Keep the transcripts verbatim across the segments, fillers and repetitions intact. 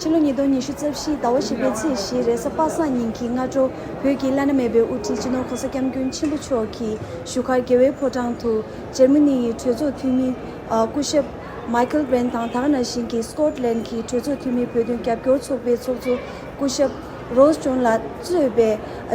ཕྱི་ལོ་ཉིས་སྟོང་ཉི་ཤུ་རྩ་བཞི་ཟླ་བ་བཞི་པའི་ཚེས་བཞི་རེས་གཟའ་པ་སངས་ཉིན་གྱི་སྔ་དྲོ། བོད་ཀྱི་བླ་ན་མེད་པའི་དབུ་ཁྲིད་སྤྱི་ནོར་༸གོང་ས་༸སྐྱབས་མགོན་ཆེན་པོ་མཆོག་གིས་བཞུགས་སྒར་རྒྱལ་བའི་ཕོ་བྲང་དུ་འཇར་མ་ནི་ཡི་གྲོས་ཚོགས་འཐུས་མི་སྐུ་ཞབས་མའི་ཁལ་བྷེན་དང་། དེ་ག་ནང་བཞིན་གྱི་སི་ཀོཊ་ལན་གྱི་གྲོས་ཚོགས་འཐུས་མི་བོད་དོན་རྒྱབ་སྐྱོར་ཚོགས་པའི་ཚོགས་གཙོ་སྐུ་ཞབས་རོས་ཇོན་ལགས་གཙོས་པའི་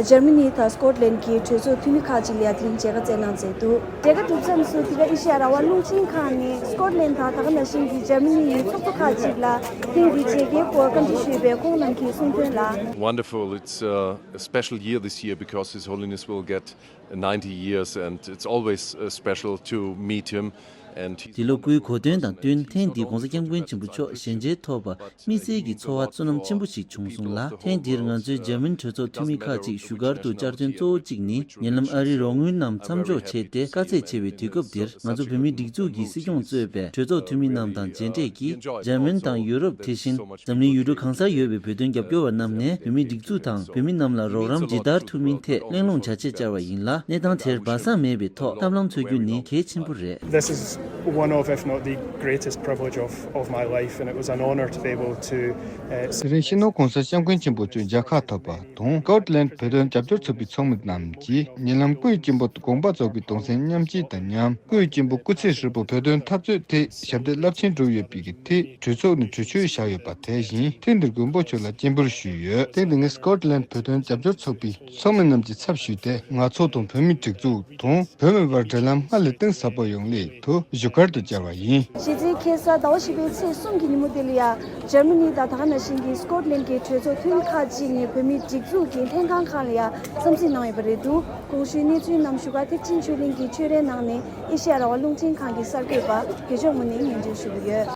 འཇར་མ་ནི་དང་སི་ཀོཊ་ལན་གྱི་གྲོས་ཚོགས་འཐུས་མི་ཁག་ཅིག་ལ་ཡ་དེ་རིང་མཇལ་ཁ་བསྩལ་གནང་མཛད་འདུག་མཇལ་ཁ་གྲུབ་མཚམས་སུ་འདི་ག་ཨེ་ཤེ་ཡ་རང་དབང་རླུང་འཕྲིན་ཁང་ནས་སི་ཀོཊ་ལན་དང་དེ་ག་ནང་བཞིན་གྱི་འཇར་མ་ནི་ཡི་ཚོགས་གཙོ་ཁག་ཅིག་ལ་ཐེངས་འདིའི་མཇལ་ཁའི་སྐོར་བཀའ་འདྲི་ཞུས་པའི་ཁོང་རྣམས་ཀྱིས་གསུངས་དོན་ལ། Wonderful. It's uh, a special year this year because His Holiness will get ninety years, and it's always uh, special to meet him. And he's འདི་ལོ་སྐུའི་གོ་སྟོན་དང་བསྟུན། ཐེངས་འདིའི་༸གོང་ས་༸སྐྱབས་མགོན་ཆེན་པོ་མཆོག་ཞལ་མཇལ་ཐོབ་པ་དམིགས་བསལ་གྱི་ཚོར་བ་བསོད་ནམས་ཆེན་པོ་ཞིག་བྱུང་སོང་ལ། ཐེངས་འདིར་ང་ཚོའི་འཇར་མན་གྲོས་ཚོགས་འཐུས་མི་ཁག་ཅིག་བཞུགས་སྒར་དུ་བཅར་ཐོན་གཙོ་བོ་གཅིག་ནི། ཉེ་ལམ་ཨ་རིའི་རོགས་དངུལ་རྣམས་མཚམས་འཇོག་བྱས་ཏེ། དཀའ་ཚེགས་ཆེ་བའི་དུས་སྐབས་འདིར། ང་ཚོ་བོད་མིའི་སྒྲིག་འཛུགས་ཀྱི་སྲིད་སྐྱོང་གཙོས་པའི་གྲོས་ཚོགས་འཐུས་མི་རྣམས་དང་མཇལ་འཕྲད་ཀྱིས། འཇར་མན་དང་ཡུ་རོབ། དེ་བཞིན་འཛམ་གླིང་ཡུལ་གྲུ་གང་སར་ཡོད་པའི་བོད་དོན་རྒྱབ་སྐྱོར་བ་རྣམས་ནས་བོད་མིའི་སྒྲིག་འཛུགས་དང་བོད་མི་རྣམས་ལ་རོགས་རམ་ཇི་ལྟར་ཐུབ་མིན་ཐད་གླེང་སློང་བྱ་ཆེད་བཅར་བ་ཡིན་ལ། གནས་སྟངས་དེར་སྦ་གསང་མེད་པའི་ཐོག་ཐབས་ལམ་འཚོལ་རྒྱུ་ནི་གལ་ཆེན་པོ་རེད། This is one of, if not the greatest privilege of, of my life, and it was an honour to be able to uh, དེ་རིང་སྤྱི་ནོར་༸གོང་ས་༸སྐྱབས་མགོན་ཆེན་པོ་མཆོག་མཇལ་ཁ་ཐོབ་པ་དང་། སི་ཀོཊ་ལན་བོད་དོན་རྒྱབ་སྐྱོར་ཚོགས་པའི་ཚོགས་མི་རྣམས་ཀྱིས་ཉེ་ལམ་སྐུའི་གཅེན་པོ་དགོངས་པ་རྫོགས་པའི་གདུང་སེམས་མཉམ་སྐྱེད་དང་མཉམ། སྐུའི་གཅེན་པོ་སྐུ་ཚེ་ཧྲིལ་པོ་བོད་དོན་འཐབ་རྩོད་ཐད་ཞབས་འདེགས་རླབས་ཆེན་བསྒྲུབས་ཡོད་པའི་ཐད་གྲོས་ཚོགས་ནས་གྲོས་ཆོད་བཞག་ཡོད་པ་དེ་བཞིན། ཐེངས་འདིར་མགོན་པོ་མཆོག་ལ་སྤྱན་འབུལ་ཞུས་ཡོད། ཐེངས་འདི་ངས་སི་ཀོཊ་ལན་བོད་དོན་རྒྱབ་སྐྱོར་ཚོགས་པའི་ཚོགས་མི་རྣམས་ཀྱི་ཚབ་ཞུས་ཏེ། ང་ཚོ་དང་བོད་མིའི་སྒྲིག་འཛུགས་དང་བོད་མི་བར་འབྲེལ་ལམ་སྔར་ལས་གཏིང་ཟབ་པོ་ཡོང་སླད་དུ་བཞུགས་སྒར་དུ་བཅར་བ་ཡིན། གཞེས་ཚེས་ཁ་སང་ཟླ་བ་བཞི་པའི་ཚེས་གསུམ་གྱི་ཉིན་མོ་དེ་ལ་ཡ། འཇར་མ་ནི་དང་དེ་ག་ནང་བཞིན་གྱི་སི་ཀོཊ་ལན་གྱི་གྲོས་ཚོགས་འཐུས་མི་ཁག་ཅིག་ནས་བོད་མིའི་སྒྲིག་འཛུགས་ཀྱི་ལྷན་ཁང་ཁག་ལ་ཡ་འཚམས་གཟིགས་གནང་ཡོད་པ་རེད་འདུག་གོང་ཞུས་གནས་ཚུལ་རྣམས་བཞུགས་སྒར་ཐེག་ཆེན་ཆོས་གླིང་གི་ཆོས་རའི་ནང་ནས་ཨེ་ཤེ་ཡ་རང་དབང་རླུང་འཕྲིན་ཁང་གི་གསར་འགོད་པ་དགེ་མཆོག་ངོས་ནས་སྙན་སྒྲོན་ཞུ་གི་ཡོད།